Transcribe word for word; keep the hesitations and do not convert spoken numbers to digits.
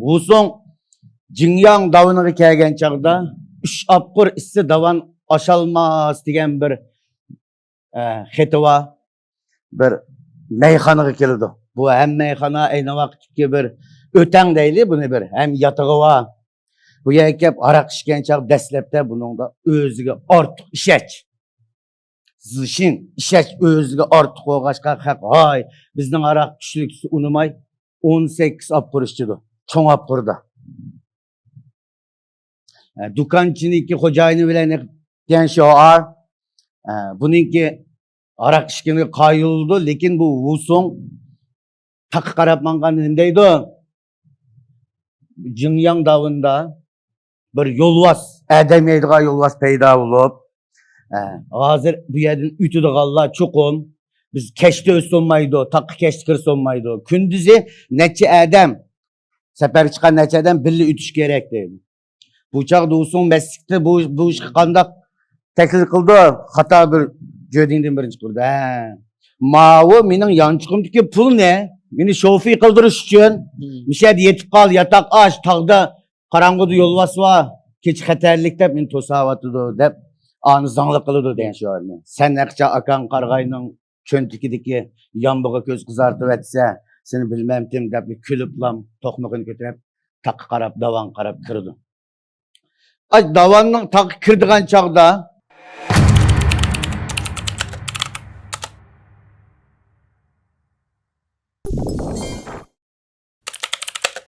ۋۇسۇڭ جىڭياڭ داۋىنىغا كەلگەن چاغدا، ئۈچ ئاپقۇر ئىسسى داۋان ئاشالماس دېگەن بىر، ئە، خېتى بار. بىر مەيخانىغا كېلىدۇ. بۇ ھەم مەيخانا، ئەينى ۋاقىتتىكى بىر ئۆتەڭ دەيلى بۇنى، بىر ھەم ياتىقى بار. بۇ يەرگە كەپ ھاراق ئىچكەن چاغ دەسلەپتە بۇنىڭدا ئۆزىگە ئارتۇق ئىشەنچ. زىشىن ئىشەنچ ئۆزىگە ئارتۇق بولغاچقا، خەق، ھاي، بىزنىڭ ھاراق كۈچلۈك دېسە ئۇنىماي، ئون سەككىز ئاپقۇر ئىچىدۇ. چوڭ ئاپقۇردا. ئە، دۇكانچىنىڭكى خوجايىنى بىلەن دېگەن شوئار. ئە، بۇنىڭكى ھاراق ئىچكىنىگە قايىل بولىدۇ، لېكىن بۇ ۋۇسۇڭ تاققا قاراپ ماڭغاندا نېمە دەيدۇ؟ جىڭياڭ داۋىنىدا بىر يولۋاس، ئادەم يەيدىغان يولۋاس پەيدا بولۇپ، ئە، ھازىر بۇ يەردىن ئۆتىدىغانلار چوقۇم، بىز كەچتە ئۆتسە بولمايدۇ، تاققا كەچتە كىرسە بولمايدۇ. كۈندۈزى نەچچە ئادەم سەپەرگە چىققان، نەچچە ئادەم بىللە ئۆتۈش كېرەك دەيدۇ. بۇ چاغدا ۋۇسۇڭ مەستلىكتە بۇ، بۇ ئىشقا قانداق تەكلىپ قىلدى؟ خاتا بىر جۆدىڭدىن بىرىنچى قىلدى. ھە. ماۋۇ مېنىڭ يانچۇقۇمدىكى پۇلنى، مېنى شوفېر قىلدۇرۇش ئۈچۈن، مىشەدە يېتىپ قال، ياتاق ئاچ، تاغدا قاراڭغۇدا يولۋاس بار، كېچە خەتەرلىك دەپ مېنى توساۋاتىدۇ دەپ، ئانى زاڭلىق قىلىدۇ دېگەن شوئارنى. سەن نەقچە ئاكاڭ قارىغاينىڭ چۆنتىكىدىكى يامبىغا كۆز قىزارتىۋەتسە، سېنى بىلمەمتىم دەپ كۈلۈپلام توقمىقىنى كۆتۈرۈپ، تاغقا قاراپ، داۋانغا قاراپ كىرىدۇ. ئاي، داۋاننىڭ تاغقا كىرىدىغان چاغدا